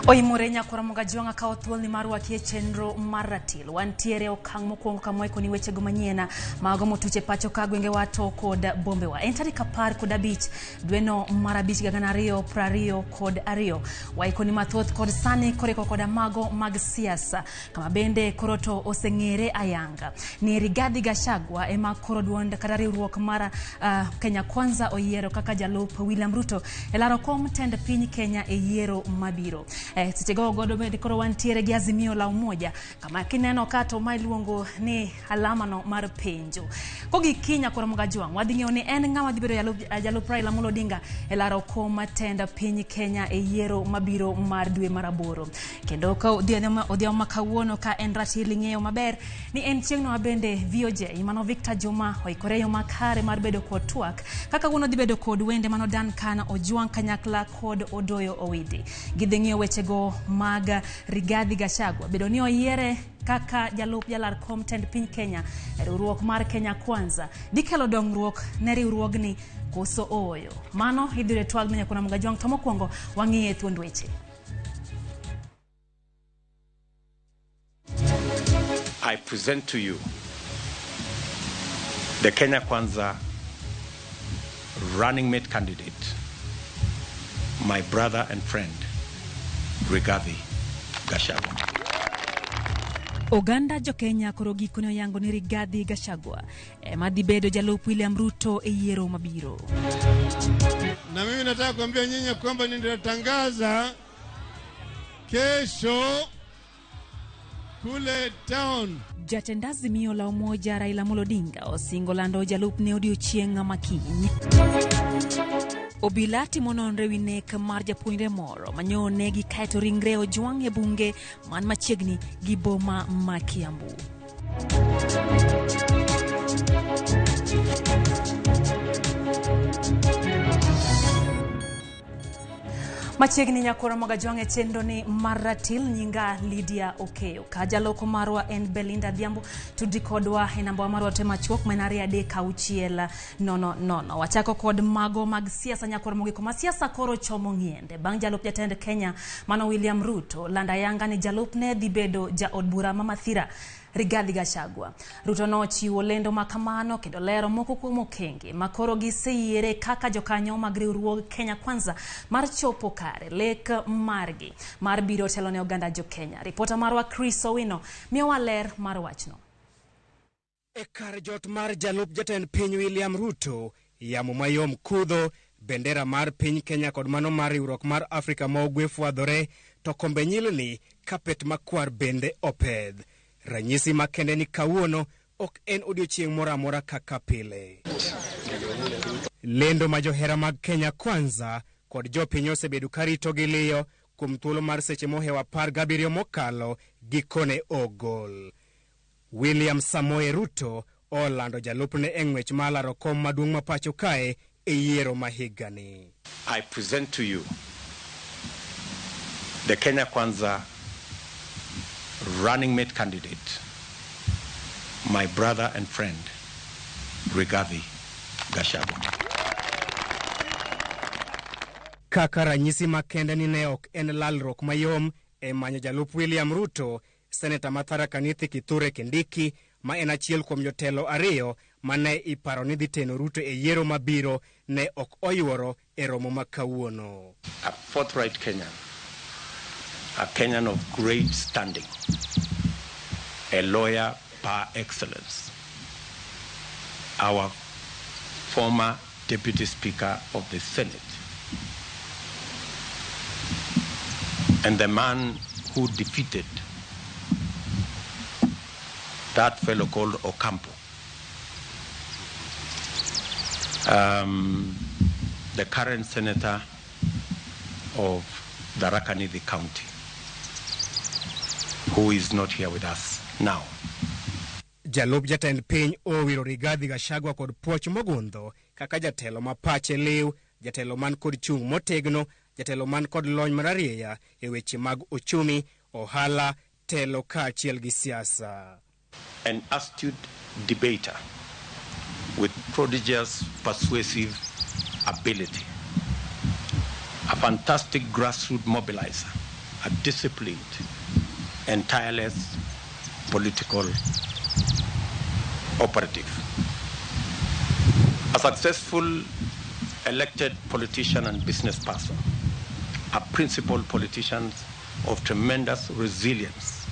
Oimore nyakora Mogajwang' akawo thuolni mar rwaki e chenro mar ratil. Wantiere okang' mokwongo kama waikoni wechego manyien mago motuch e pacho ka gwengewa to kod bombewa. En tarik 15 dweno mar 5 higa 2022. Waikoni mathoth kod sani koriko koda mago mag siasa. Kama bende koro to oseng'ere ayanga ni Rigathi Gachagua ema koro duond kata riwruok mar Kenya Kwanza oyiero kaka jalup William Ruto e laro kom tend piny Kenya e yiero mabiro. Seche go godo bende koro wantiere gi Azimio la Umoja kama kineno ka to ma iluongo ni alama no mar penjo. Kogik kiny nyakoro Mogajwang' wadhi ng'eyo ni en ng'ama dhi bedo jalup Raila Amolo Odinga e laro kom tend piny Kenya e yiero mabiro mar dwe mar 8. Kendo ka odhiambo ma kawuono ka en ratil ing'eyo maber ni en chieng'no ma bende VOJ mano Victor Juma oikore yo makare mar bedo kod twak kaka kawuono dhi bedo kod wende mano Duncan Ojwang' kanyakla kod Odoyo Owidi. Gidhi ng'iyo wechego mag Rigathi Gachagua bedo ni oyiere kaka jalup jalar kom tend piny Kenya e riwruok mar Kenya Kwanza dikelo dongruok ne riwruogni koso ooyo. Mano idhi yudo e twag no nyakona Mogajwang' to mokwongo wang'iye thuond weche. I present to you the Kenya Kwanza running mate candidate, my brother and friend, Rigathi Gachagua. Oganda jo Kenya koro gikone oyango ni Rigathi Gachagua ema dhi bedo jalup William Ruto e yiero mabiro. Na mimi nataka kuambia nyinyi kwamba nitatangaza kesho kule town. Jatend Azimio la Umoja Raila Amolo Odinga osingo lando jalupne odiochieng' ma kiny. Obila timo nonro ewi nek mar japuonjre moro manyo onegi kaeto ringre ojwang' e bunge man machiegni gi boma ma Kiambu. Machiegni nyakora Mogajwang' e chenro ni mar ratil nyinga Lydia Okeyo. Ka jaloko marwa en Belinda Adhiambo, tudri kodwa e namba marwa te machuok ma en 2 3 6 0 0. Wachako kod mago mag siasa nyakora mogik ma siasa koro chomo ng'iende. Bang' jalup jatend Kenya mano William Ruto lando ayanga ni jalupne dhi bedo jaod bura ma Mathira Rigathi Gachagua. Ruto nochiwo lendo ma kamano kendo lero moko kuom okenge ma koro giseyiere kaka jokanyo mag riwruog Kenya Kwanza mar chopo kare lek margi mar biro telo ne oganda jo Kenya. Ripota marwa Chris Owino miyowa ler mar wachno. E kar jot mar jalup jatend piny William Ruto, yamo mayom kudho, bendera mar piny Kenya kod mano mar riwruok mar Afrika ma Ugwe fwadhore, to kombe nyilni, kapet makwar bende opedh. Ranyisi makende ni kawuono ok en odiochieng' moro amora kaka pile. Lendo ma johera mag Kenya Kwanza kod jopiny osebedo karito gi liyo kuom thuolo mar seche mohewo 17 mokalo gikone ogol. William Samoei Ruto olando jalupne e ng'wech mar laro kom maduong' ma pacho kae e yiero ma higani. I present to you the Kenya Kwanza running mate candidate, my brother and friend, Rigathi Gachagua. Kaka ranyisi makende ni ne ok en lalruok mayom e manyo jalup William Ruto, Seneta ma Tharaka Nithi Kithure Kindiki, ma en achiel kuom jotelo ariyo mane iparo ni dhi teno Ruto e yiero mabiro, ne ok oyuoro e romo ma kawuono. A forthright Kenyan, a Kenyan of great standing, a lawyer par excellence, our former Deputy Speaker of the Senate, and the man who defeated that fellow called Ocampo, the current senator of Tharaka Nithi County, who is not here with us now. Jalup jatend piny owiro Rigathi Gachagua kod puoch mogundho kaka jatelo ma pache liw, jatelo man kod chung' motegno, jatelo man kod lony mararieya e weche mag ochumi, ohala, telo kaachiel gi siasa. An astute debater with prodigious persuasive ability, a fantastic grassroots mobilizer, a disciplined and tireless political operative, a successful elected politician and business person, a principled politician of tremendous resilience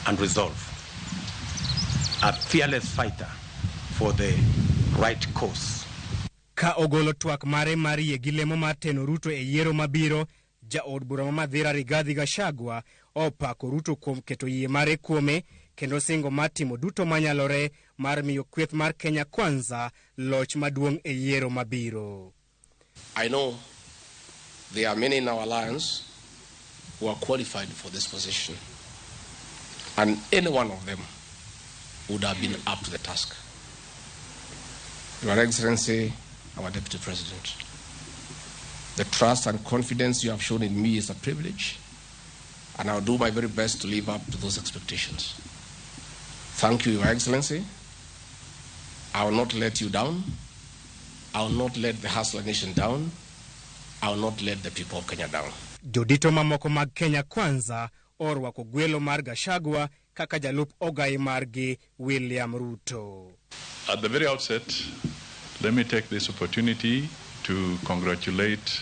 and resolve, a fearless fighter for the right cause. Ka ogolo twak mare mar yie gi lemo mar teno Ruto e yiero mabiro, jaod bura ma Mathira Rigathi Gachagua opako Ruto kuom keto yie mare kuome kendo singo mar timo duto manyalore mar miyo kweth mar Kenya Kwanza loch maduong' e yiero mabiro. I know there are many in our alliance who are qualified for this position, and any one of them would have been up to the task. Your Excellency, our Deputy President, the trust and confidence you have shown in me is a privilege, and I'll do my very best to live up to those expectations. Thank you, Your Excellency. I will not let you down. I will not let the Hustler Nation down. I will not let the people of Kenya down. Jodito mamoko mag Kenya Kwanza orwako gwelo mar Gachagua kaka jalup ogai margi William Ruto. At the very outset, let me take this opportunity to congratulate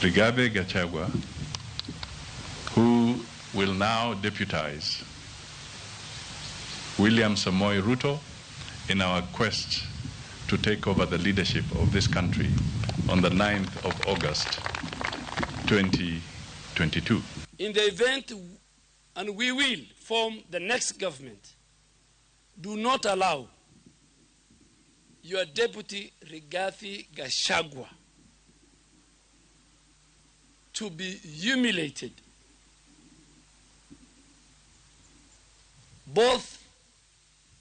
Rigathi Gachagua, who will now deputize William Samoei Ruto in our quest to take over the leadership of this country on the 9th of August, 2022. In the event, and we will form the next government, do not allow your deputy Rigathi Gachagua to be humiliated, both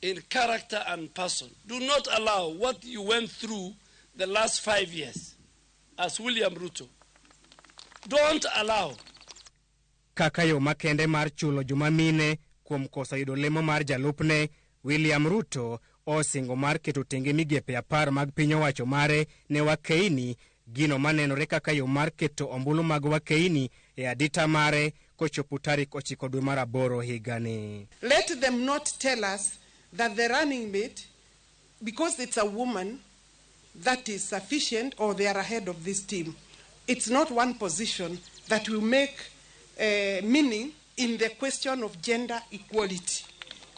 in character and person. Do not allow what you went through the last 5 years as William Ruto. Don't allow. Kaka yo makende mar chulo joma mine kuom koso yudo lemo mar jalupne, William Ruto osingo mar keto tenge migepe 10 mag piny owacho mare ne wakeini, gino manenore kaka yo mar keto ombulu mag wakeini e adita mare kochopo tarik 9 dwe mar 8 higani. Let them not tell us that the running mate, because it's a woman, that is sufficient or they are ahead of this team. It's not one position that will make meaning in the question of gender equality.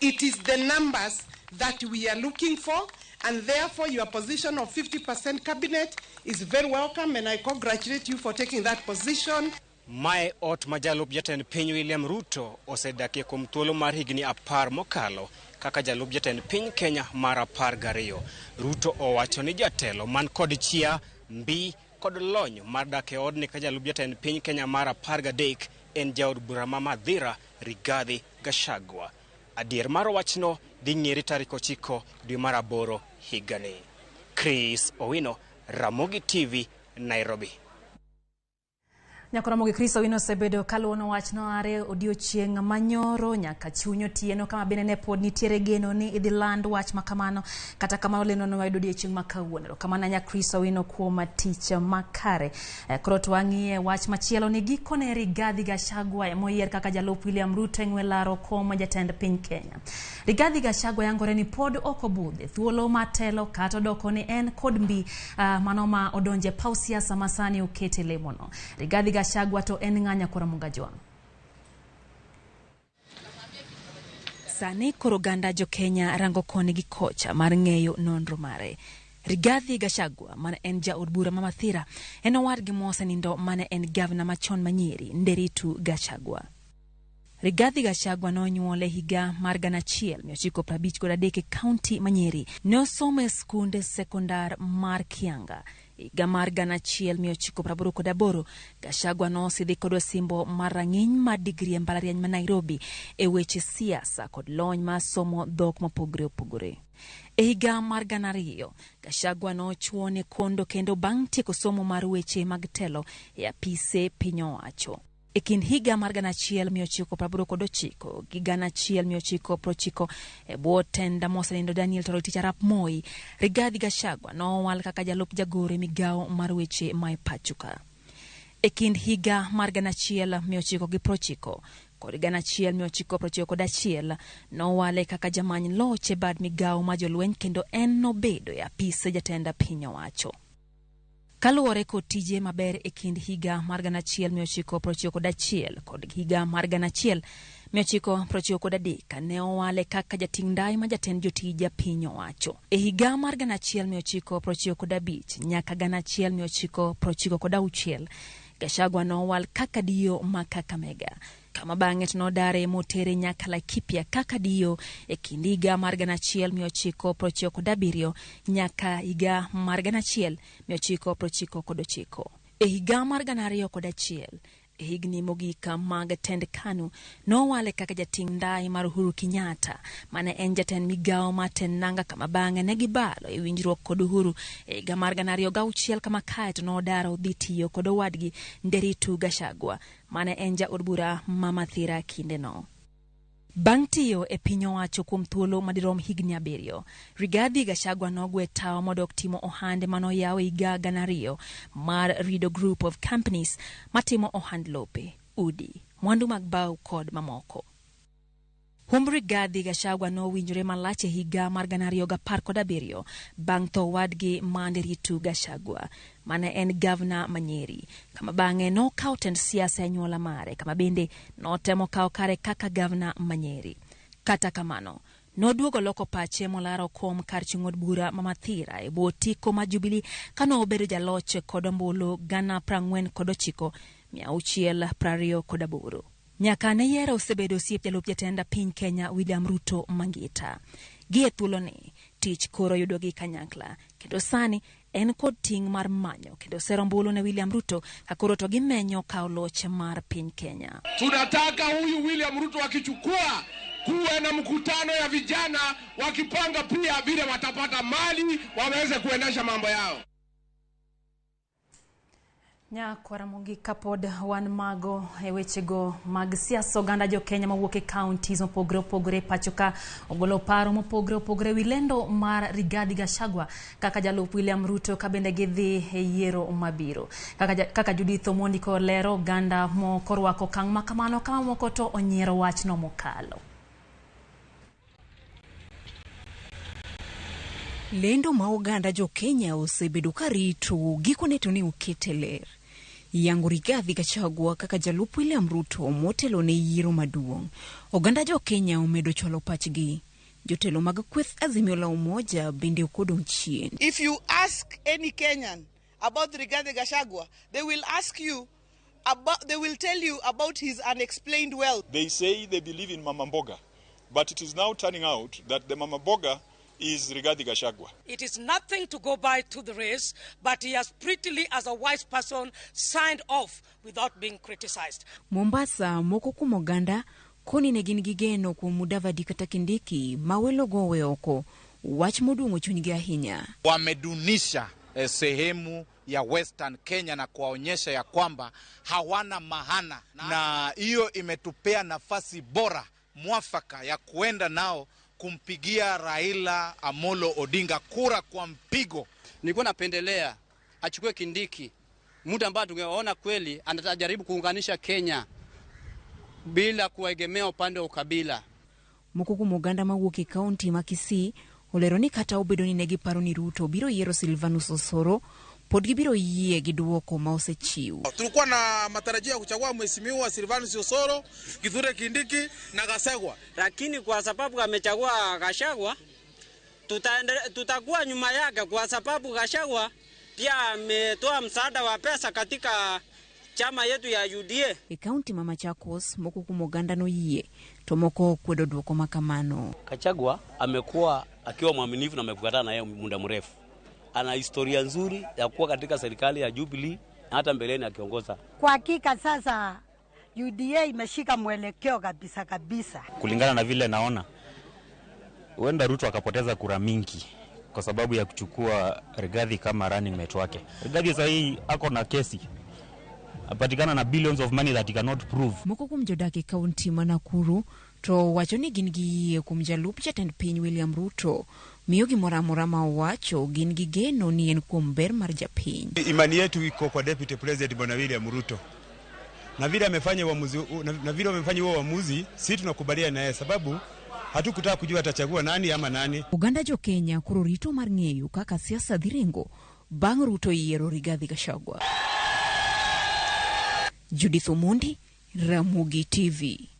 It is the numbers that we are looking for, and therefore your position of 50% cabinet is very welcome, and I congratulate you for taking that position. Mae ot ma jalup jatend piny William Ruto osedakie kuom thuolo mar higni 10 mokalo kaka jalup jatend piny Kenya mar 12. Ruto owacho ni jatelo man kod chia, mbi kod lony mar dak e odni ka jalup jatend piny Kenya mar 13 en jaod bura ma Mathira Rigathi Gachagua. Adier mar wachno dhi ng'ere tarik 9 dwe mar 8 higani. Chris Owino, Ramogi TV, Nairobi. Nyakoromogi Chris Owino osebedo kaluwono wachno are odiochieng' manyoro nyaka chuny otieno kama bende ne pod nitiere geno ni idhi land wach makamano. Kata kamano lendo no wayudo odiochieng' ma kawuono. Erokamano ahinya Chris Owino kuom tich makare. Koro to wang'iye wach machielo ni gikone Rigathi Gachagua emoyier kaka jalup William Ruto e ng'we laro kom jatend piny Kenya. Rigathi Gachagua yangore ni pod ok obudhe thuolo mar telo kata odoko ni en kod mbi mano ma odonje paw siasa ma sani okete lemono. Rigathi Gachagua to en ng'a Nyakoromoga Jwang'? Sani koro oganda jo Kenya rango koni gi kocha mar ng'eyo nonro mare. Rigathi Gachagua mane en jaod bura ma Mathira en owadgi mosenindo mane en gavana machon ma Nyeri Nderitu Gachagua. Rigathi Gachagua nonyuol e higa mar 1953 e kaunti ma Nyeri. Ne osomo e skunde sekondar mar Kianga. Higa mar 1988 Gachagua nosidhi kod osimbo mar rang'iny mar digri e mbalariany ma Nairobi e weche siasa kod lony mar somo dhok mopogore opogore. E higa mar 2000, Gachagua nochuone kondo kendo bang' tieko somo mar weche mag telo e apise piny owacho. E kind higa mar 1989 gi 1990 e bwo tenda mosenindo Daniel Toroitich arap Moi, Rigathi Gachagua nowal kaka jalup jagoro e migawo mar weche ma e pacho ka. E kind higa mar 1990 kod 1991 nowale kaka jamany loch e bad migawo ma jolweny kendo en nobedo e apis jatend piny owacho. Kaluwore kod tije maber e kind higa mar 1991 kod higa mar 1993 ne owale kaka jating' ndai ma jatend jotij piny owacho. E higa mar 1995 nyaka 1996 Gachagua nowal kaka DO ma Kakamega, kama bang'e to nodare motere nyaka Laikipia kaka DO e kind higa mar 1997 nyaka higa mar 1999. E higa mar 2001, e higni mogik mag tend KANU, nowale kaka jating' ndai mar Uhuru Kenyatta mane en jatend migawo mar tend nanga, kama bang'e ne gibalo e winjruok kod Uhuru e higa mar 2006, kama kae to nodaro dhi tiyo kod owadgi Nderitu Gachagua mane en jaod bura ma Mathira kindeno. Bang' tiyo e piny owacho kuom thuolo madirom higni 7, Rigathi Gachagua nogwe tawo modok timo ohande manoyaw e higa 2000 mar Rido Group of Companies matimo ohand lope, udi, mwandu mag bao kod mamoko. Humb Rigathi Gachagua nowinjore malach e higa mar 2017 bang' tho wadgi ma Nderitu Gachagua mane en gavana ma Nyeri, kama bang'e nokawo tend siasa e anyuola mare, kama bende notemo kawo kare kaka gavana ma Nyeri. Kata kamano, noduogo loko pache molaro kom kar chung' od bura ma Mathira e bwo otiko ma Jubilee kane obedo jaloch kod ombulu 49,628. Nyaka ne yiero osebedo osiep jalup jatend piny Kenya William Ruto Mangita. Gie thuoloni, tich koro yudogi kanyakla, kendo sani en kod ting' mar manyo kendo sero ombulu ne William Ruto ka koro to gimenyo kawo loch mar piny Kenya. Tunataka huyu William Ruto akichukua, kuwe na mkutano ya vijana wakipanga pia vile watapata mali waweze kuendesha mambo yao. Nyakwara mogik kapod wan mago e wechego mag siasa, oganda jo Kenya mawuok e counties mopogore opogore pacho ka ogolo paro mopogore opogore wi lendo mar Rigathi Gachagua kaka jalup William Ruto ka bende gidhi e yiero mabiro. Kaka Judith Omondi kolero, oganda moko orwako okang' ma kamano kama moko to onyiero wachno mokalo. Lendo ma oganda jo Kenya osebedo ka rito gikone to ne oket e ler. Yango Rigathi Gachagua kaka jalup William Ruto motelo ne yiero maduong'. Oganda jo Kenya omedo chwalo pachgi. Jotelo mag kweth Azimio la Umoja bende ok odong' chien. If you ask any Kenyan about Rigathi Gachagua, they will ask you about, they will tell you about his unexplained wealth. They say they believe in Mama Mboga, but it is now turning out that the Mama Mboga is Rigathi Gachagua. It is nothing to go by to the race, but he has prettily, as a wise person, signed off without being criticized. Mombasa, moko kuom oganda koni ne gin gi geno kuom Mudavadi kata Kindiki ma welo gowe oko, wach moduong'o chunygi ahinya. Wamedunisha sehemu ya Western Kenya na kuwaonyesha ya kwamba hawana maana, na hiyo imetupea nafasi bora mwafaka ya kuenda nao kumpigia Raila Amolo Odinga kura kwa mpigo. Nilikuwa napendelea achukue Kindiki, muda ambao tungeona kweli anajaribu kuunganisha Kenya bila kuegemea upande wa ukabila. Moko kuom oganda mawuok e kaunti ma Kisii olero ni kata obedo ni ne giparo ni Ruto biro yiero Silvanus Osoro, pod gibiro yie gi duoko ma osechiw. Tulikuwa na matarajio ya kuchagua Mheshimiwa Silvanus Osoro, Kithure Kindiki na Gachagua, lakini kwa sababu amechagua Gachagua tutakuwa nyuma yake, kwa sababu Gachagua pia ametoa msaada wa pesa katika chama yetu ya UDA. E kaunti ma Machakos, moko kuom oganda noyie to moko okwedo duoko ma kamano. Gachagua amekuwa akiwa mwaminifu na amefuatana na yeye muda mrefu. Ana historia nzuri ya kuwa katika serikali ya Jubilee na hata mbeleni akiongoza. Kwa hakika sasa UDA imeshika mwelekeo kabisa kabisa. Kulingana na vile naona, huenda Ruto akapoteza kura mingi kwa sababu ya kuchukua Rigathi kama running mate wake. Rigathi sasa hii ako na kesi, apatikana na billions of money that he cannot prove. Moko kuom jodak e kaunti ma Nakuru to wacho ni gin gi yie kuom jalup jatend piny William Ruto Miyo gimoro amora ma owacho gin gi geno ni en kuom ber mar japiny. Imani yetu iko kwa Deputy President Bwana William Ruto. Na vile amefanya uamuzi, na vile amefanya huo uamuzi, sisi tunakubaliana naye sababu hatukutaka kujua atachagua nani ama nani. Oganda jo Kenya koro rito mar ng'eyo kaka siasa dhi ringo bang' Ruto yiero Rigathi Gachagua. Judith Omondi, Ramogi TV.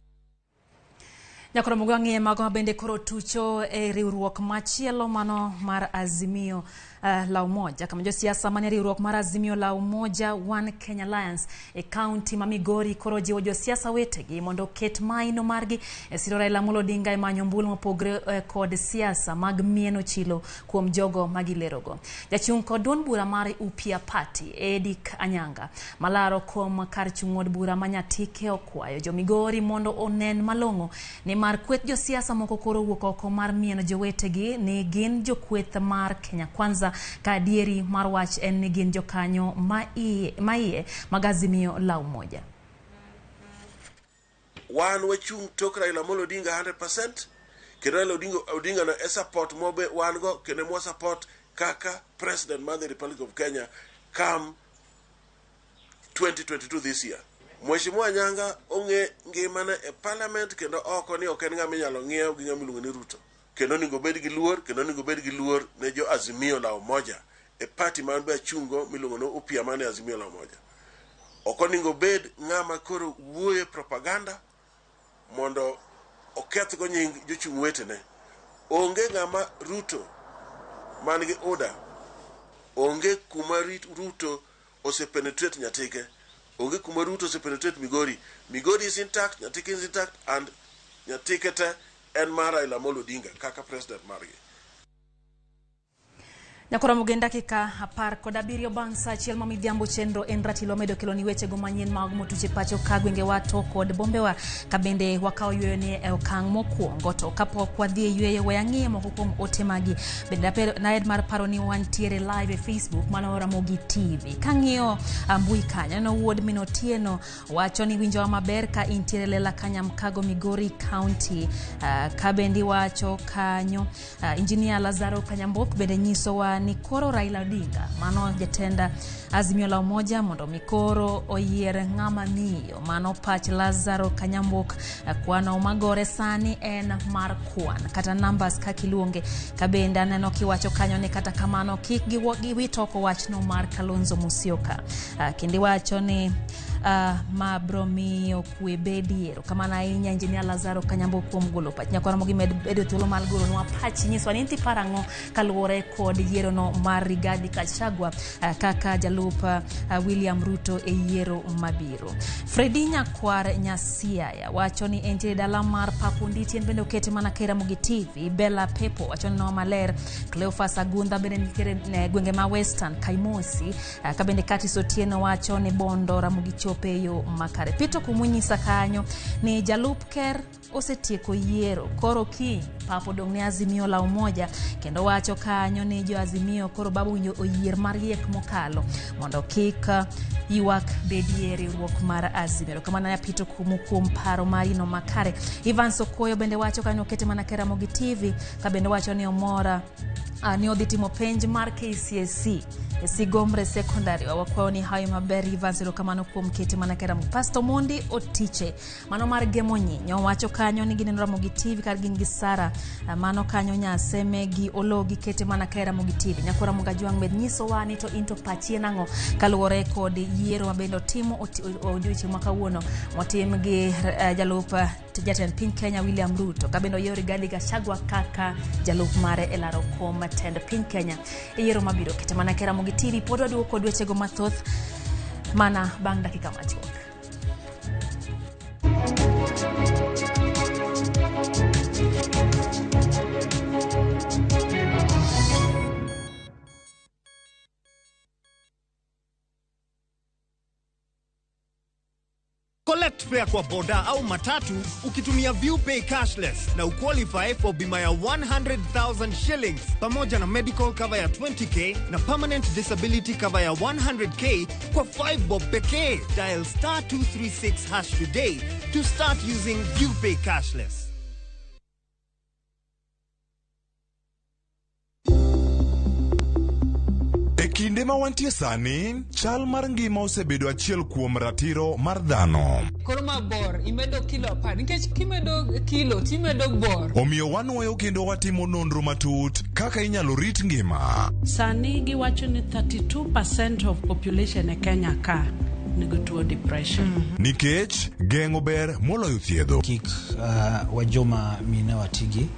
Nyakoro Mugwang'e mago mabende koro tucho e riwruok machielo mano mar Azimio la Umoja. Kama josiasa mane riwruok mar Azimio la Umoja One Kenya Alliance e kaunti ma Migori koro jiwo josiasa wetegi mondo oket maino margi e siro Raila Amolo Odinga e manyo ombulu mopogre kod siasa mag mieno chilo kuom jogo magilerogo. Jachung' kod duond bura mar Upia Party Eric Anyanga malaro kom kar chung' od bura ma Nyatike okwayo jo Migori mondo onen malong'o ni mar kweth josiasa moko koro wuok oko mar mieno jowetegi ni gin jokweth mar Kenya Kwanza ka adieri mar wach en ni gin jokanyo ma iye mag Azimio la Umoja. Wan wachung' tok Raila Amolo Odinga 100%, kendo Raila Odinga no e support mobe wan go kendo mwa support kaka President mar the Republic of Kenya come 2022 this year. Mheshimiwa Anyanga ong'e ngimane e parliament kendo oko ni ok en ng'ama inyalo ng'iew gi ng'ama iluongo ni Ruto. Kendo onego obed gi luor, kendo onego obed gi luor ne jo Azimio la Umoja e party man be achungo miluongo ni Upia mane Azimio la Umoja. Ok onego obed ng'ama koro wuoye propaganda mondo okethgo nying jochung' wetene. Onge ng'ama Ruto man gi UDA, onge kuma Ruto osepenetrate Nyatike. Onge kuma Ruto osepenetrate Migori. Migori is intact, Nyatike is intact, and Nyatike te en mar Raila Amolo Odinga kaka president margi. Nyakoro Mugen dakika 17 bang' saa achiel ma midhiambo chenro en ratilo medo kelo ni wechego manyien mag motuche pacho ka gwenge wa to kod bombewa ka bende wakawo yweyo ni e okang' mokwongo. To kapok wadhi e yweyo we ang'iye moko kuom ote magi. Bende naed mar paro ni wantiere live e Facebook mano Ramogi TV. Kang'iyo mbui kanyo aneno wuod min Otieno wacho ni winjowa maber ka intiere lela Kanyamkago Migori County. Ka bende wacho kanyo Engineer Lazaro Kanyambok bende nyisowa ni koro Raila Odinga mano jatenda Azimio la Umoja mondo mikoro oyier ng'ama miyo. Mano pach Lazaro Kanyambok. Kwano magore sani en mar kwan kata numbers kaka iluonge. Kabende aneno kiwacho kanyo ni kata kamano kik giwit oko wachno mar Kalonzo Musyoka. Kendo iwacho ni ma bro miyo kwe bedie. Erokamano ahinya Engineer Lazaro Kanyambok kuom golo pach. Nyakwara Ramogi med bedo thuolo mar golonwa pachi nyiswa ni inti paro ang'o kaluwore kod yiero no mar Rigathi Gachagua kaka jalup William Ruto e yiero mabiro. Fredi Nyakwar Nyasiaya wacho ni entie dala mar Papunditi, en bende okete mana ka Ramogi TV. Bella Pepo wacho ni no maler. Cleophas Agunda bende nitiere gwenge ma Western Kaimosi. Ka bende Katis Otieno wacho ni Bondo Ramogi chope yo makare. Pito kumunyisa kanyo ni jalup ker osetieko yiero koro kiny pap odong' ne Azimio la Umoja, kendo wacho kanyo ni jo Azimio koro babu winjo oyier mar riek mokalo mondo kik ywak bedie riwruok mar Azimio. Kamano ya Pito kumu kuom paro marino makare. Ivan Sokoyo bende wacho kanyo okete mana ka Ramogi TV, ka bende wacho ni omora ni odhi timo penj mar KCSE e Sigomre Secondary. Wakwayo ni hayo maber Ivan, erokamano kuom kete mana ka Ramogi. Pastor Mondi Otiche mano mar Gemo Nyinyo wacho kanyo ni gineno Ramogi TV kar gin gi Sara mano kanyo Nyaseme gi Ologi kete mana ka Ramogi TV. Nyakora Ramogi Ajwang' med nyisowa ni to into pachi en ang'o kaluwore kod yiero mabende otimo odiochieng' ma kawuono motim gi jalup jatend piny Kenya William Ruto ka bende oyiero Rigathi Gachagua kaka jalup mare e laro kom tend piny Kenya e yiero mabiro. Kete mana ka Ramogi TV pod waduogo kod wechego mathoth mana bang' dakika machuok. Collect fare kwa boda au matatu ukitumia ViewPay cashless na uqualify for bima ya 100,000 shillings pamoja na medical cover ya 20k na permanent disability cover ya 100k kwa 5 bob pekee. Dial star 236 hash today to start using ViewPay cashless. Kinde ma wantie sani, chal mar ngima osebedo achiel kuom ratiro mar dhano. Koro ma bor imedo kilo 10 nikech kimedo kilo timedo bor. Omiyo wanwoyo kendo watimo nonro matut kaka inyalo rit ngima. Sani giwacho ni 32% of population e Kenya ka nigi tuo depression. Nikech geng'o ber moloyo thiedho. Kik wajoma mine watigi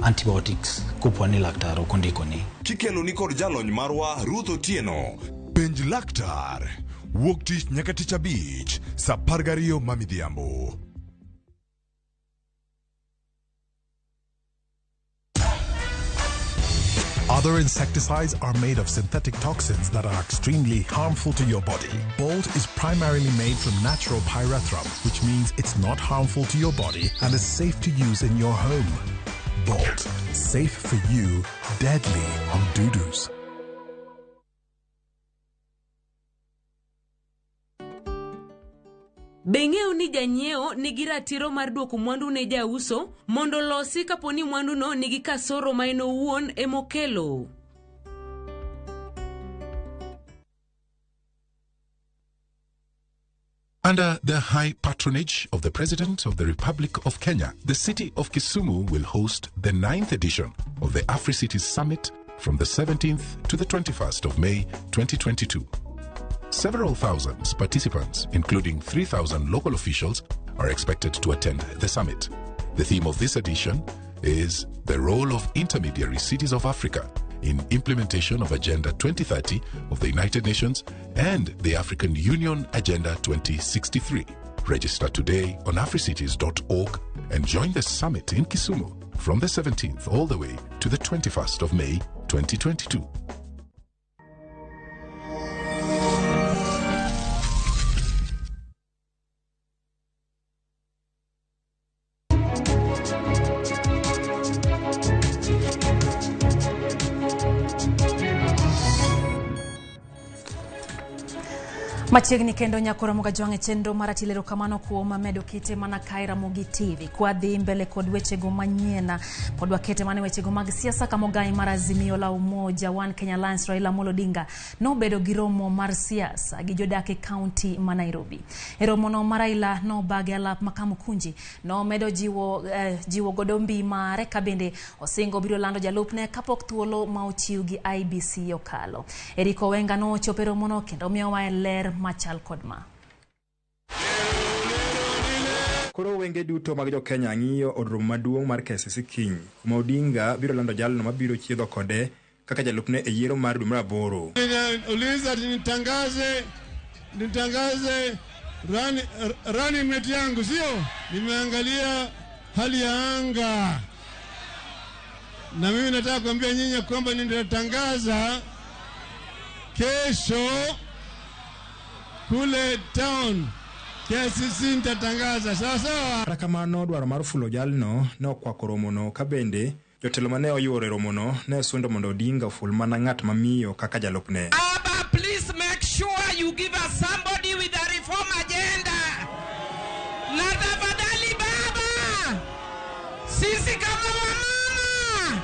antibiotics kopo ni laktar ok ondikoni. Kikeloni kod jalony marwa Ruth Otieno. Penj laktar. Wuok tich nyaka tich abich, saa 12 ma midhiambo. Other insecticides are made of synthetic toxins that are extremely harmful to your body. Bolt is primarily made from natural pyrethrum, which means it's not harmful to your body and is safe to use in your home. Bolt, safe for you, deadly on dudus. Be ing'eyo ni janyiewo nigi ratiro mar duoko mwandu ne jauso mondo olosi kapo ni mwanduno nigi kasoro ma en owuon emokelo? Under the high patronage of the President of the Republic of Kenya, the city of Kisumu will host the 9th edition of the AfriCities Summit from the 17th to the 21st of May 2022. Several thousand participants, including 3,000 local officials, are expected to attend the summit. The theme of this edition is the role of intermediary cities of Africa in implementation of Agenda 2030 of the United Nations and the African Union Agenda 2063. Register today on africities.org and join the summit in Kisumu from the 17th all the way to the 21st of May 2022. Machiegni kendo nyakoro Mogajwang' e chenro mar Ratilo. Erokamano kuom medo kite mana kae Ramogi TV. Kwadhi mbele kod wechego manyien, pod wakete mana wechego mag siasa kama ogai mar Azimio la Umoja One Kenya Alliance Raila Amolo Odinga nobedo gi romo mar siasa gi jodak e kaunti ma Nairobi. E romono ma Raila nobage alap ma Kamukunji nomedo jiwo godo mbi mare ka bende osingo biro lando jalupne kapok thuolo ma ochiw gi IBC okalo. Eriko Wenga nochopo e romono kendo miyowa ler machal kod ma. Koro wenge duto mag jo-Kenya ng'iyo od romo maduong' mar KICC kiny, kuma Odinga biro lando jalno mabiro chiedho kode kaka jalupne e yiero mar dwe mar aboro. Uliza nitangaze running mate yangu, sio? Nimeangalia hali ya anga, na mimi nataka kuambia nyinyi kwamba nitatangaza kesho kule town KICC nitatangaza. Sawa sawa. Kata kamano, dwaro mar fulo jalno ne okwako romono ka bende jotelo mane oyuoro e romono ne sundo mondo Odinga oful mana ng'at mamiyo kaka jalupne. Abba, please make sure you give us somebody with a reform agenda. Na tafadhali baba, sisi kama wamama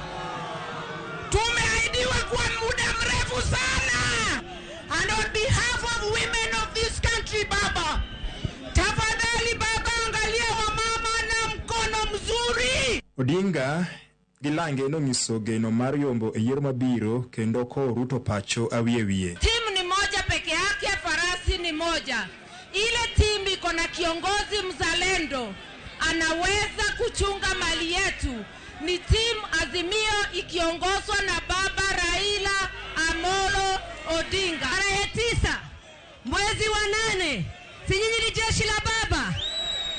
tumeahidiwa kwa muda mrefu sana. And on behalf of women of this country, baba, tafadhali baba, angalia wamama na mkono mzuri. Odinga gi lange nonyiso geno mar yombo e yiero mabiro kendo kowo Ruto pacho awiye wiye. Timu ni moja peke yake, farasi ni moja. Ile timu iko na kiongozi mzalendo, anaweza kuchunga mali yetu. Ni timu Azimio ikiongozwa na baba Raila Amolo Odinga. Tarehe 9 mwezi wa 8, si nyinyi ni jeshi la baba?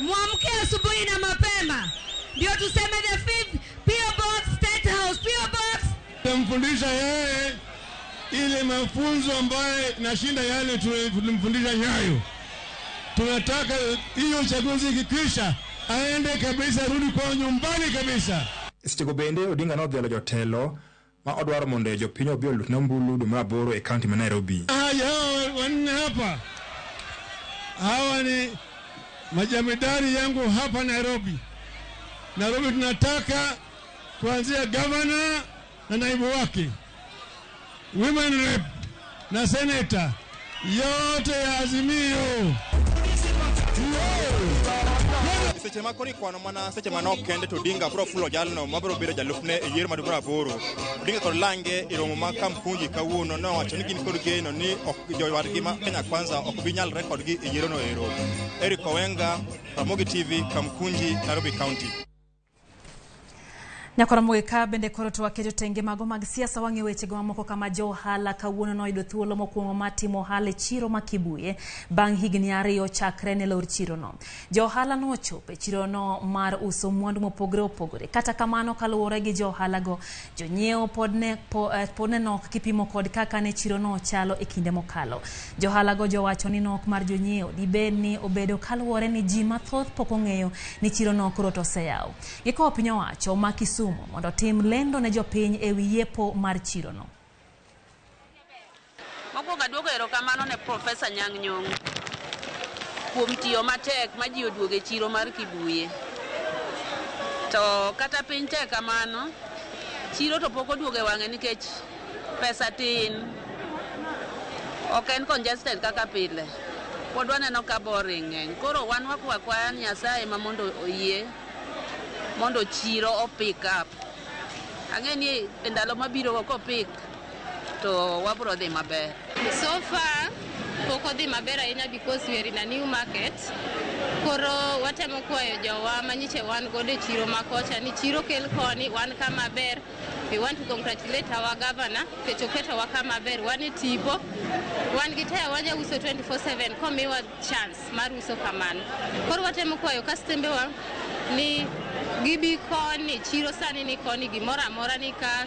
Muamke asubuhi na mapema ndio tuseme the fifth P.O. Box State House, P.O. Box. Tumfundisha yeye ile mafunzo ambaye nashinda yale tulimfundisha Nyayo. Tunataka hiyo uchaguzi ikikwisha aende kabisa, rudi kwa nyumbani kabisa. Sechego bende Odinga nodhialo jotelo ma odwaro mondo jopiny obi olutne ombulu dwe mar aboro e kaunti ma Nairobi. Haya, wanne hapa, hawa ni majamidari yangu hapa Nairobi. Nairobi tunataka kuanzia governor na naibu wake, women rep, na seneta yote ya Azimio. Seche ma koro ikwano mana seche manok kende to Odinga biro fulo jalno mabiro bedo jalupne e yiero mar 2008. Odinga kod lange e romo ma Kamkunji kawuono nowacho ni gin kod geno ni ok jowadgi ma Kenya Kwanza ok bi nyalre kodgi e yiero no ero. Eric Owenga, Ramogi TV, Kamkunji, Nairobi County. Nyakoromogi ka bende koro to waketo tenge mago mag siasa wang'e wechego mamoko kama jo ohala kawuono noyudo thuolo mokwongo mar timo ohala e chiro ma Kibuye bang' higni 2 chakre ne lor chirono. Jo ohala nochopo e chirono mar uso mwandu mopogore opogore. Kata kamano kaluwore gi jo ohalago, jonyiewo pod ne nok kipimo kod kaka ne chirono chalo e kinde mokalo. Jo ohalago jowacho ni nok mar jonyiewo dibed ni obedo kaluwore ni ji mathoth pok ong'eyo ni chirono koro to oseyaw. Gikowo piny owacho ma Kisumu mondo tim lendo ne jopiny e wi yepo mar chirono. Mokwongo aduoko erokamano ne Profesa Nyang' Nyong'o kuom tiyo matek ma ji oduogo e chiro mar Kibuye. To kata piny tek kamano, chiro to pok oduogo e wang'e nikech pesa tin. Ok en congested kaka pile. Pod waneno ka boring ng'eny. Koro wan wakwa Nyasaye ma mondo oyie mondo chiro o pick up. Ang'e ni e ndalo mabiro ko pick to wabro dhi maber. So far pok odhi maber ahinya because we are in a new market. Koro watemo kwayo jowa manyiche wan godo e chiro ma kocha ni chiro kel koni wan kama ber. We want to congratulate our governor nikech oketowa kama ber. Wan e tipo, wan gi taya wanya uso 24/7 komiwa chance mar uso kamano. Koro watemo kwayo kastembewa ni gibi koni, chiro sani ni koni, gimoro amora ni ka.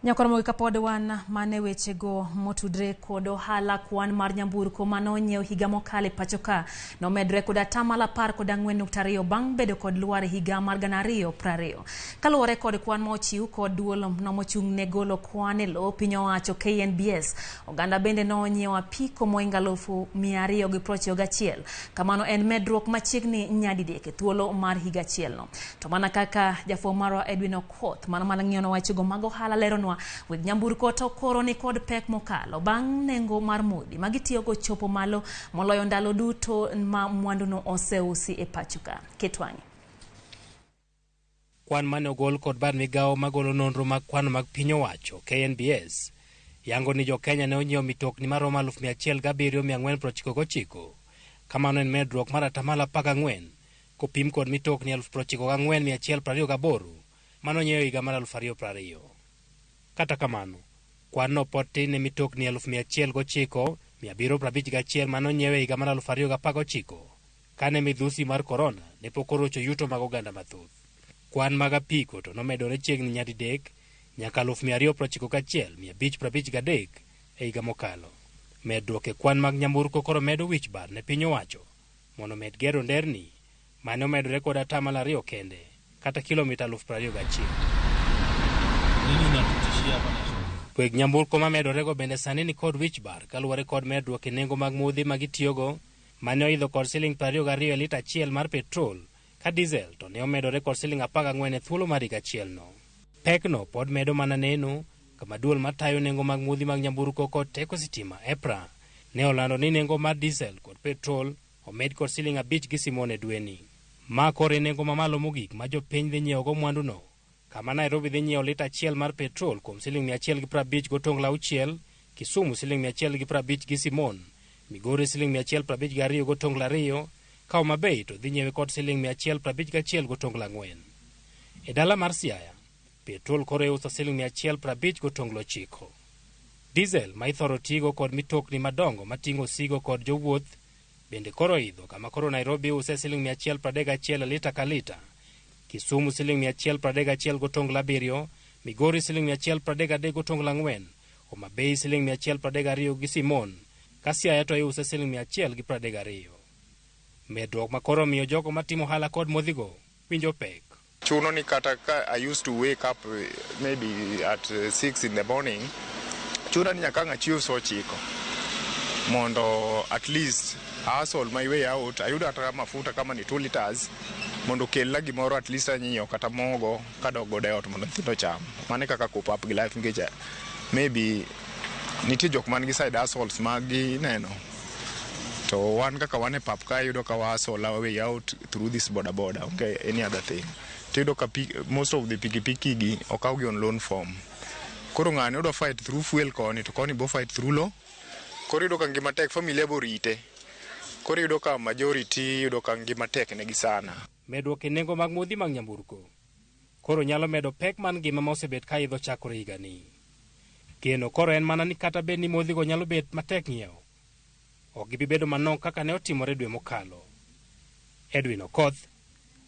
Nyakoromogi kapod wan mane wechego motudre kod ohala kwan mar nyamburko manonyiew higa mokalo e pacho ka nomedre kod 14.2% bang' bedo kod lwar e higa mar 2020. Kaluwore kod kwan mochiw kod duol no mochung' ne golo kwan e lowo piny owacho KNBS, oganda bende nonyiewo apiko mohingo 291. Kamano en medruok machiegni nyadidek e thuolo mar higa achielno. To mana kaka jafwambo marwa Edwin Okoth mano mana ng'iyono wechego mag ohala leronwa, weg nyamburko to koro ni kod pek mokalo bang' nengo mar modhi magitiyogo chopo malo moloyo ndalo duto ma mwanduno oseusi e pacho ka. Ket wang'i. Kwan mane ogol kod bad migawo magolo nonro mag kwano mag piny owacho KNBS yango ni jo Kenya ne onyiewo mitokni maromo 107,499. Kamano en medruok mar 14% kopim kod mitokni 94,128 manonyiew higa mar 2020. Kata kamano, kwan no pod tin ne mitokni 109,751 manonyiew e higa mar 2019 kane midhusi mar korona ne pok orocho yuto mag oganda mathoth. Kwan mag apiko to nomedore chiegni nyadidek nyaka 291,553 e higa mokalo. Medruok e kwan mag nyamburko koro medo wich bar ne piny owacho mondo omed gero nderni mane omedore kod 2% kende kata kilomita 21,000. Weg nyamburko mamedorego bende sani ni kod wich bar kaluwore kod medruok e nengo mag modhi magitiyogo mane oidho kod siling 22 e lita achiel mar petrol ka diesel to ne omedore kod siling 14 e thuolo mar higa achielno. Pekno pod medo mana neno kama duol matayo nengo mag modhi mag nyamburko kod teko sitima EPRA ne olando ni nengo mar diesel kod petrol omed kod siling 5 gi simon e dweni. Ma koro e nengo mamalo mogik ma jopiny dhi nyiewogo mwanduno, kama Nairobi dhi nyiewo lita achiel mar petrol kuom siling 150.6, Kisumu siling 150 gi simon, Migori siling 152.2, ka Homa Bay to dhi nyiewe kod siling 151.4. E dala mar Siaya, petrol koro iuso siling 150.9. Diesel ma ithoro tigo kod mitokni madongo mating'o osigo kod jowuoth bende koro idho kama koro Nairobi use siling 131 e lita ka lita, Kisumu siling 131.7, Migori siling 133.4, Homa Bay siling 132 gi simon, ka Siaya to iuse siling 132. Medruok ma koro miyo jogo matimo ohala kod modhigo winjo pek. Chuno ni kata ka I used to wake up maybe at 6 in the morning, chuno ni nyaka ang' achiew sa 9 mondo at least hustle my way out, ayud kata mafuta kama ni 2 liters mondo okelna gimoro at least anyiewo kata mogo kadok godo e ot mondo nyithindo ocham. Mano e kaka cope up gi life nikech Maybe nitie jok man gi side hustles mag gi neno. To wan kaka wan e pap ka iyudo ka wa hustle our way out through this boda boda, okay, any other thing. To iyudo ka most of the pikipiki gi okaw gi on loan form. Koro ng'ani odwa fight through fuel koni to koni bo fight through loan. Koro iyudo ka ngima tek, familia bo rite. Koro iyudo ka majority iyudo ka ngima tek negi sana. Medruok e nengo mag modhi mag nyamburko koro nyalo medo pek man ngima ma osebet ka idho chakore higani. Geno koro en mana ni kata bed ni modhigo nyalo bet matek ng'iewo, ok gibi bedo manok kaka ne otimore dwe mokalo. Edwin Okoth,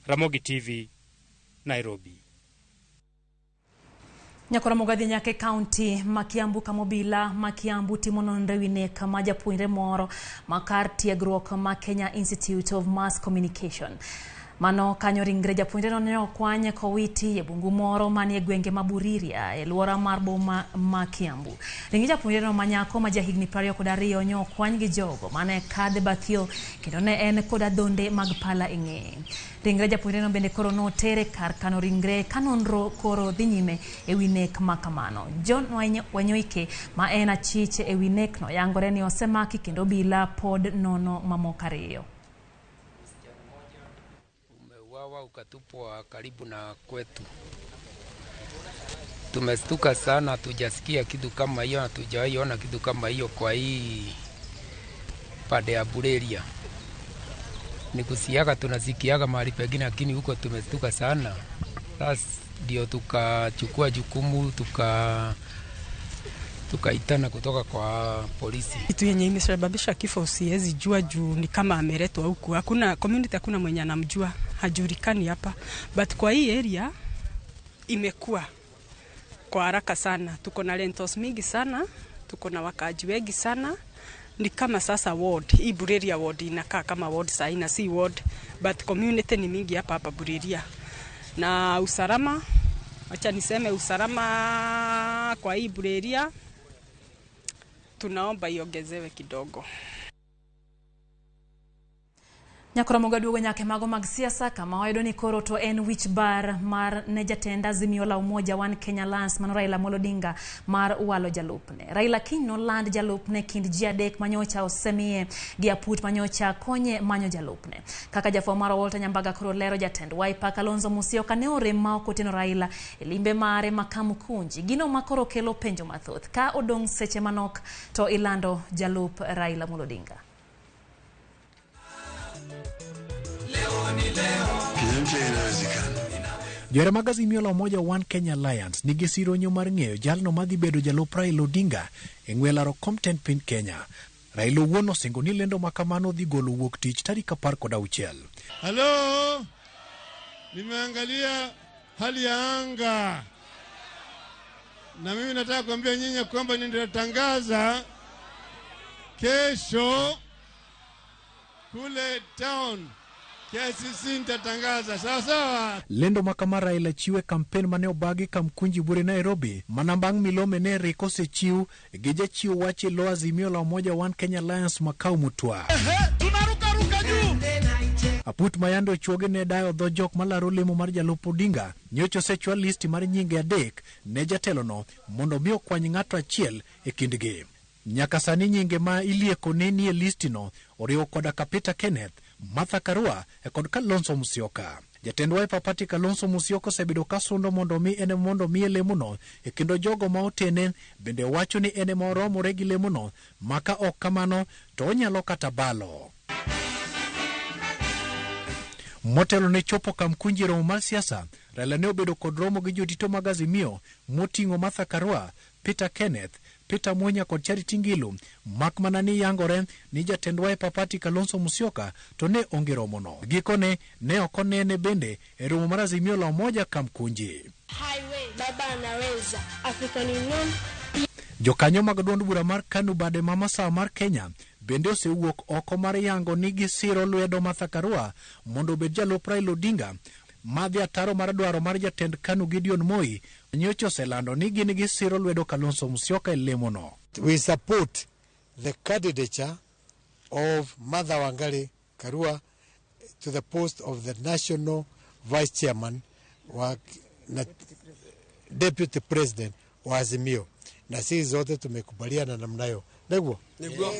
Ramogi TV, Nairobi. Nyakora mogadhi nyaka e kaunti ma Kiambu kama obila ma Kiambu timo nonro ewi nek ma japuonjre moro ma kar tiegruok ma Kenya Institute of Mass Communication. Mano kanyo ringre japuonjreno ne okwany kowiti e bungu moro manie gwenge ma Buriria e luora mar boma ma Kiambu. Ringre japuonjreno ma nyako ma jahigni 22 ne okwany gi jogo mane kadhe bath yo kendo ne en kod adhonde mag pala e ng'eye. Ringre japuonjreno bende koro notere kar kano ringre ka nonro koro dhi nyime ewi nek ma kamano. John Wanyoike ma en achich ewi nekno yangore ni osemaki kendo obila pod nono mamoko ariyo. Umeuawa ukatupwa karibu na kwetu. Tumestuka sana, hatujasikia kitu kama hiyo, hatujawahi ona kitu kama hiyo kwa hii pande ya Bureria. Ni kusiaga tunasikiaga mahali pengine, lakini huko tumestuka sana. Sasa ndio tukachukua jukumu, tukaitana kutoka kwa polisi. Kitu yenye imesababisha kifo siwezi jua juu ni kama ameletwa huku. Hakuna community, hakuna mwenye anamjua, hajulikani hapa. But kwa hii area imekuwa kwa haraka sana. Tuko na rentals mingi sana, tuko na wakaaji wengi sana. Ni kama sasa ward, hii Bureria ward inakaa kama ward saa hii, si ward, but community ni mingi hapa hapa Bureria. Na usalama, acha niseme usalama kwa hii Bureria tunaomba iongezewe kidogo. Nyakora mogaduogo nyaka mago mag siasa kama wayudo ni koro to en wich bar mar ne jatend Azimio la Umoja One Kenya Alliance mano Raila Amolo Odinga mar walo jalupne. Raila kiny noland jalupne kind ji adek manyocha osemiye gi aput manyocha konye manyo jalupne. Kaka jafwambo mar Walter Nyambaga koro lero jatend Wiper Kalonzo Musyoka ne orem ma ok otieno Raila e limbe mare ma Kamukunji. Gino ma koro kelo penjo mathoth ka odong' seche manok to ilando jalup Raila Amolo Odinga. Johera mag Azimio la Umoja One Kenya Alliance nigi sironyo mar ng'eyo jalno madhi bedo jalup Raila Odinga e ng'we laro kom tend piny Kenya. Raila owuon osingo ni lendo ma kamano dhi golo wuok tich tarik 16. Halo, nimeangalia hali ya anga na mimi nataka kuambia nyinyi kwamba nitatangaza kesho kule town KCC nitatangaza sawa sawa. Lendo ma kama Raila chiwe kampen mane obagi Kamkunji bure Nairobi mana bang' milome ne rik osechiw gi jachiw wach e lo Azimio la Umoja One Kenya Alliance Makau Mutua. Tunarukaruka juu. Aput mayande ochuoge ne dayo dho jok malaro lemo mar jalup Odinga nyocha osechwal listi mar nyinge adek ne jatelono mondo mi okwany ng'ato achiel e kindgi. Nyaka sani nyinge ma ilieko ne nie listino oriwo koda ka Peter Kenneth, Martha Karua kod Kalonzo Musyoka. Jatend Wiper Party Kalonzo Musyoka osebedo ka sundo mondo mi en mondo miye lemono e kendo jogo ma otene bende wacho ni en ema oromore gi lemono maka ok kamano to onyalo kata balo. Motelo ne chopo Kamkunji romo mar siasa, Raila ne obedo kod romo gi jodito mag Azimio moting'o Martha Karua, Peter Kenneth, Peter Munya kod Charity Ngilu, mak mana ni yangore ni jatend Wiper Party Kalonzo Musyoka to ne onge romono. Gikone ne ok onene bende e romo mar Azimio la Umoja Kamkunji. Highway, baba anaweza. African Union. Jokanyo mag duond bura mar KANU bade ma masawa mar Kenya bende osewuok oko mar yango ni gisiro lwedo Martha Karua mondo obed jalup Raila Odinga madhi ataro mar dwaro mar jatend KANU Gideon Moi nyocha oselando ni gin gisiro lwedo Kalonzo Musyoka e lemono. We support the candidature of Martha Wangari Karua to the post of the national vice chairman wa Deputy President wa Azimio. na sisi zote tumekubaliana namna hiyo. Niguo? Niguo.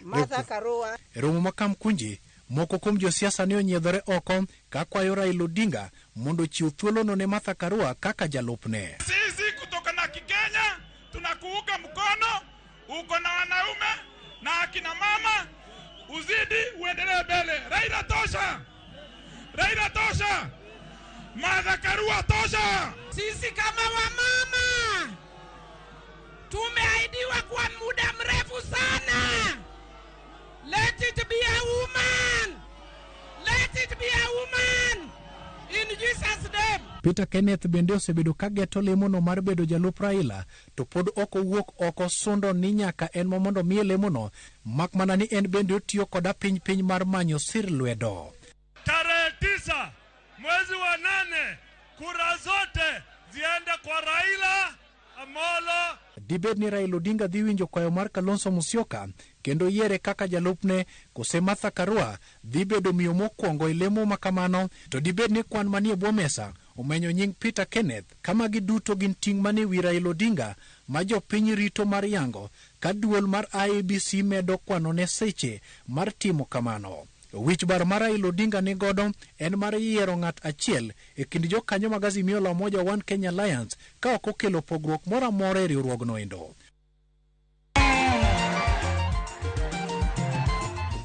Martha Karua. E romo ma Kamkunji, moko kuom josiasa ne onyiedhore oko ka kwayo Raila Odinga mondo ochiw thuolono ne Martha Karua kaka jalupne. Sisi kutoka na Kikenya tunakuunga mkono, uko na wanaume na akina mama, uzidi uendelee mbele. Raila tosha, Raila tosha, Martha Karua tosha. Sisi kama wamama tumeahidiwa kwa muda mrefu sana. Let it be a woman. Let it be a woman. In Jesus' name. Peter Kenneth bende osebedo ka geto lemono mar bedo jalup Raila to pod ok owuok oko sundo ni nyaka en ma mondo miye lemono mak mana ni en bende otiyo koda piny piny mar manyo sir lwedo. Tarehe 9 mwezi wa 8 kura zote ziende kwa Raila Amolo. Dibed ni Raila Odinga dhi winjo kwayo mar Kalonzo Musyoka kendo yiere kaka jalupne kose Martha Karua dhi bedo miyo mokwongo e lemo ma kamano, to dibed ni kwan manie bwo mesa omenyo nying Peter Kenneth ka magi duto gin ting' mane wi Raila Odinga ma jopiny rito mar yango ka duol mar IEBC medo kwanone seche mar timo kamano. Wich bar mar Raila Odinga ni godo en mar yiero ng'at achiel e kind jokanyo mag Azimio la Umoja One Kenya Alliance ka ok okelo pogruok moro amora e riwruogno endo.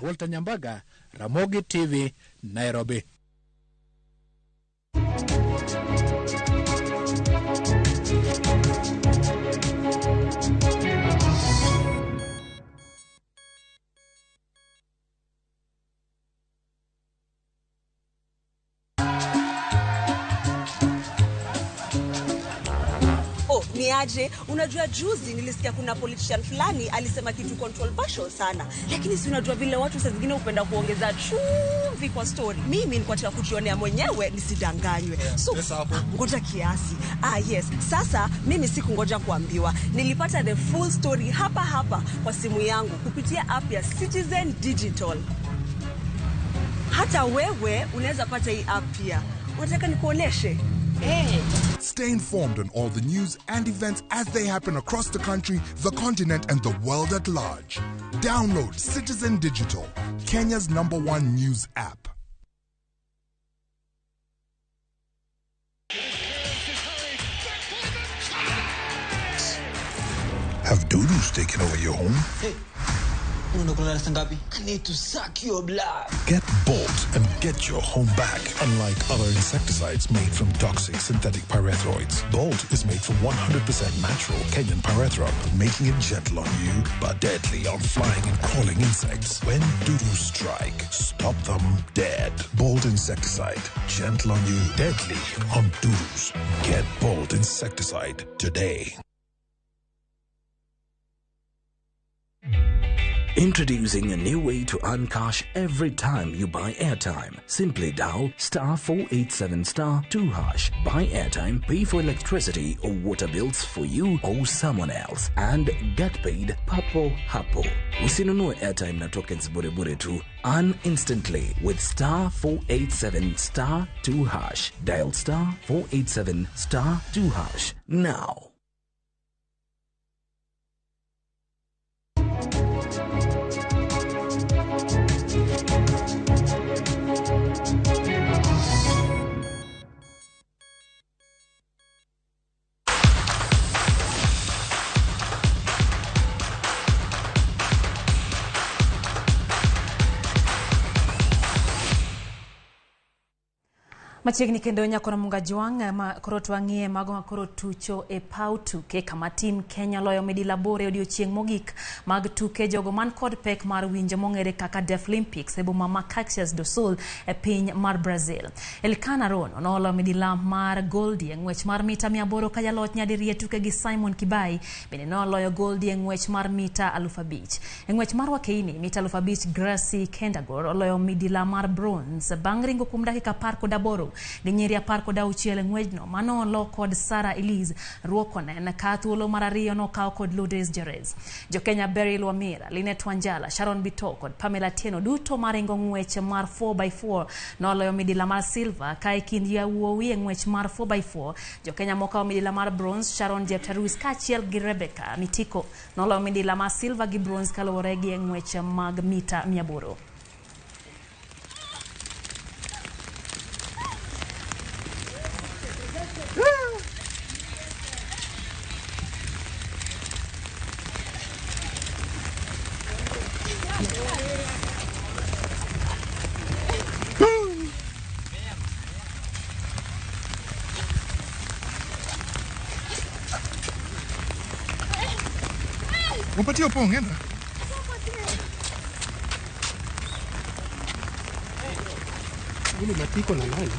Walter Nyambaga, Ramogi TV, Nairobi. Ni aje, unajua juzi nilisikia kuna politician fulani alisema kitu controversial sana. Lakini si unajua vile watu saa zingine hupenda kuongeza chumvi kwa story. Mimi nilikuwa nataka kujionea mwenyewe nisidanganywe. So ngoja kiasi. Yes. Sasa mimi sikungoja kuambiwa. Nilipata the full story hapa hapa kwa simu yangu kupitia app ya Citizen Digital. Hata wewe unaweza pata hii app pia. Unataka nikuoneshe? Hey. Stay informed on all the news and events as they happen across the country, the continent, and the world at large. Download Citizen Digital, Kenya's #1 news app. Have dudus taken over your home? Hey. I need to suck your blood. Get Bolt and get your home back. Unlike other insecticides made from toxic synthetic pyrethroids, Bolt is made from 100% natural Kenyan pyrethrum, making it gentle on you but deadly on flying and crawling insects. When dudus strike, stop them dead. Bolt insecticide, gentle on you, deadly on dudus. Get Bolt insecticide today. Introducing a new way to earn cash every time you buy airtime. Simply dial *487*2#. Buy airtime, pay for electricity or water bills for you or someone else, and get paid papo hapo. Usinunue airtime na tokens bure bure tu. Earn instantly with *487*2#. Dial *487*2# now. Machiegni kendo nyakora Munga Jwang' ma koro twang'iye mago ma koro tucho e paw tuke kama team Kenya loyo midila boro e odiochieng' mogik mag tuke jogo man kod pek mar winjo mong'ere kaka Deaflympics e boma ma Caxias do Sul e piny mar Brazil. Elkana Rono noloyo midila mar goldi e ng'wech mar mita 800 ka jaloch nyadiriyo e tuke gi Simon Kibai bende noloyo goldi e ng'wech mar mita 5000. E ng'wech mar wakeini mita 5000 Gracie Kendagor oloyo midila mar bronze bang' ringo kuom dakika 18. gi nyiri 16 e ng'wejno mano olo kod Sara Elise Ruokonen ka thuolo mar ariyo nokaw kod Lourdes Jerez. Jokenya Beryl Wamira, Linet Wanjala, Sharon Bito kod Pamela Tieno duto maringo ng'wech mar 4x4 noloyo midila mar silver, ka e kind yawuowi e ng'wech mar 4x4 Jokenya mokawo midila mar bronze Sharon Jeptarus kaachiel gi Rebecca Mitiko noloyo midila mar silver gi bronze kaluwore gi ng'wech mag mita 800. Umpatie Opong, enda. Ule matiko na nani?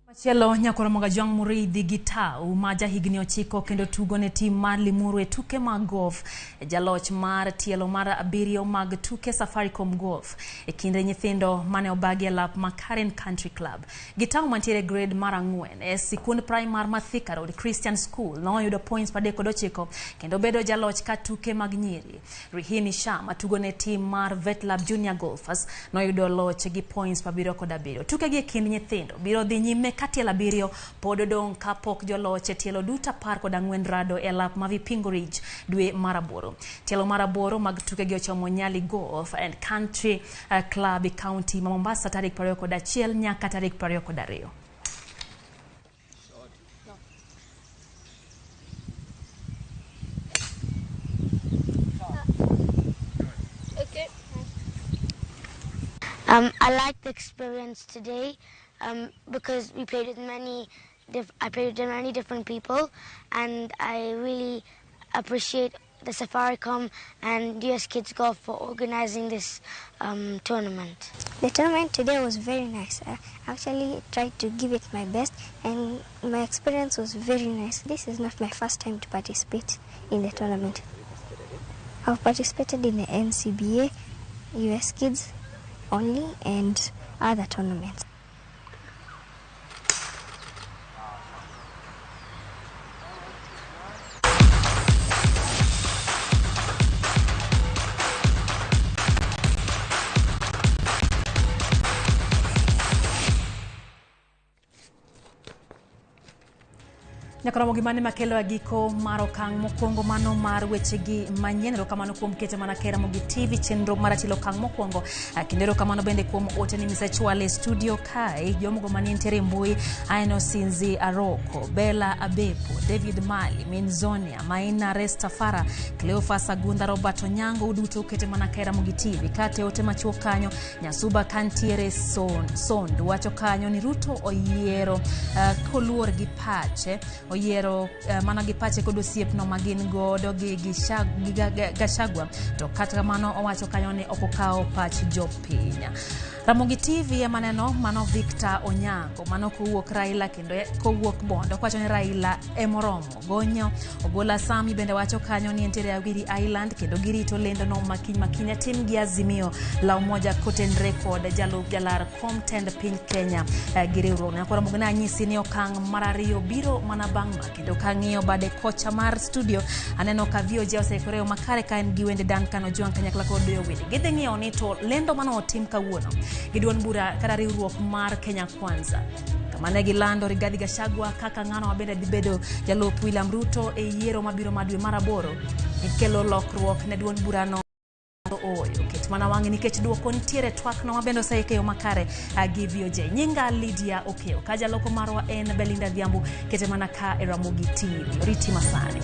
Machielo Nyakoromoga Jwang' Muridhi Gitau ma jahigni 9 kendo tugo ne tim mar Limuru e tuke mag golf, jaloch mar tielo mar 7 mag tuke Safaricom Golf e kinde nyithindo mane obagi e lap ma Karen Country Club. Gitau mantiere grade mar 4 e sikund primar ma Thika Road Christian School noyudo points 39 kendo bedo jaloch ka tuke mag nyiri. Rihini Shah matugo ne tim mar Vetlab Junior Golfers noyudo loch gi points 77. Tuke gi e kind nyithindo biro dhi nyime ka tielo 7 pod odong' kapok joloch e tielo duto 14 rado e lap ma Vipingo Ridge dwe mar 8. Tielo mar 8 mag tukegi ochomo Nyali Golf and Country Club e county ma Mombasa tarik 21 nyaka tarik 22. Okay. I liked the experience today because we played with many. I played with many different people, and I really appreciate the Safaricom and US Kids Golf for organizing this tournament. The tournament today was very nice. I actually tried to give it my best, and my experience was very nice. This is not my first time to participate in the tournament. I've participated in the NCBA, US Kids only, and other tournaments. Nyakoromo gimane makelo agiko mar okang' mokwongo mano mar wechegi manyien. Erokamano kuom kete mana ka Ramogi TV chenro mar achiel okang' mokwongo. Kendo erokamano bende kuom ote ni misechwale e studio kae jomogo manentiere e mbui aneno Sinzi Aroko, Bella Abepo, David Mali, Minzonia, Maina Restafara, Cleophas Agunda, Robert Onyango, uduto ukete mana ka Ramogi TV. Kate ote machuok kanyo Nyasuba kantiere Sond wacho kanyo ni Ruto oyiero koluor gi pache oyiero mana gi pache kod osiepno ma gin godo gi Gachagua, to kata kamano owacho kanyo ni ok okawo pach jopiny. Ramogi TV ema neno mano Victor Onyango mano kowuok Raila kendo kowuok Bondo kwacho ni Raila emoromo gonyo. Ogola Sami bende wacho kanyo ni entiere Awiri Island kendo girito lendo no makiny makiny tim gi Azimio la Umoja kotenre kod jalup jalar kom tend piny Kenya gi riwruok. Nyakoromo na anyisi ni okang' mar ariyo biro mana bang' ma kendo kang'iyo bade kocha mar studio aneno ka VOJ oseikore makare ka en gi wende Duncan Ojwang' kanyakla kod Doyo Wili. Gidhi ng'iyo ni to lendo mano otim kawuono gi duond bura kata riwruok mar Kenya Kwanza kama ne gilando Rigathi Gachagua kaka ng'ano mabende dhi bedo jalup William Ruto e yiero mabiro ma dwe mar 8 ikelo lokruok ne duond burano ooyo. Ket mana wang'i nikech duoko nitiere twak no mabende oseikeyo makare gi VOJ. Nyinga Lydia Okeo ka jaloko marwa en Belinda Dhiambo, kete mana ka e Ramogi TV. Oriti masani.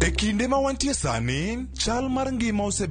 E kinde ma wantie sani, chal mar ngima osebedo